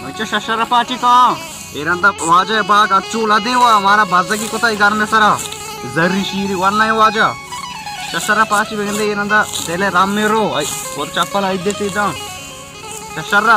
اچھا، ششر پاچی کن. ایران دا واجہ باغ اچو لدے وا، مارا بزگی کتا ای گرم سرا. زری شیری ورنہ واجہ. ششر پاچی بگندے ایران دا دل رام میرو. ای، اور چپل ای دے سیدھا. ششر.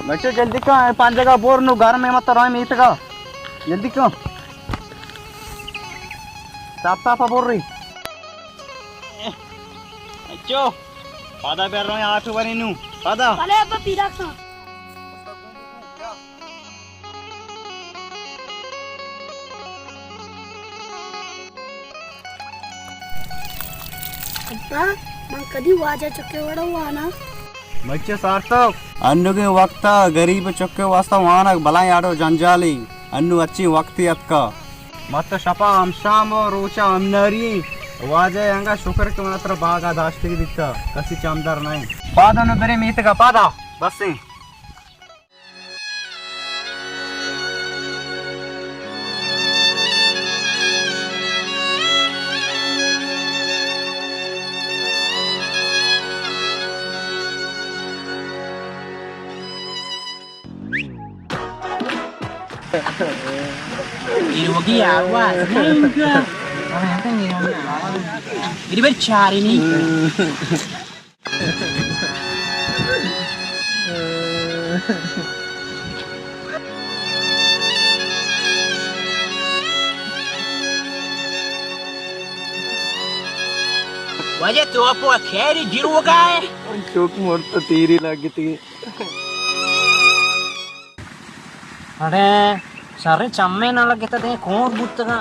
بچو جلدی کن، پنجگا بور نو گرم ہے مت رای میتگا. جلدی کن. صاف صاف بور رہی. بچو، پادا بیر رویں آٹو بنی نو. پادا. بلے ابا پیداک سان. ابا، من کدی واجہ چکے وڑا وانا؟ مچے سارتو، انوگیں وقتا غریب چکے واسطہ وانگ بلائیں آڑو جنجالی. انو اچی وقتی اتکا. مت شپا ہم شام و روچا ہم ناری. واجہ انگا شکر کہ من ترا باغا داشتگی دیتا، کسی چمدر نہیں. پادا نو برے میتگا پادا. بسیں. ایروگی آواز نہ انگا. میری بر چاری نہیں. واجہ تو اپو خیری گروگا ہے؟ چوک مرتا تیری لگتی. اڑے، شریں چمے نہ لگتا دے کور بوتگا.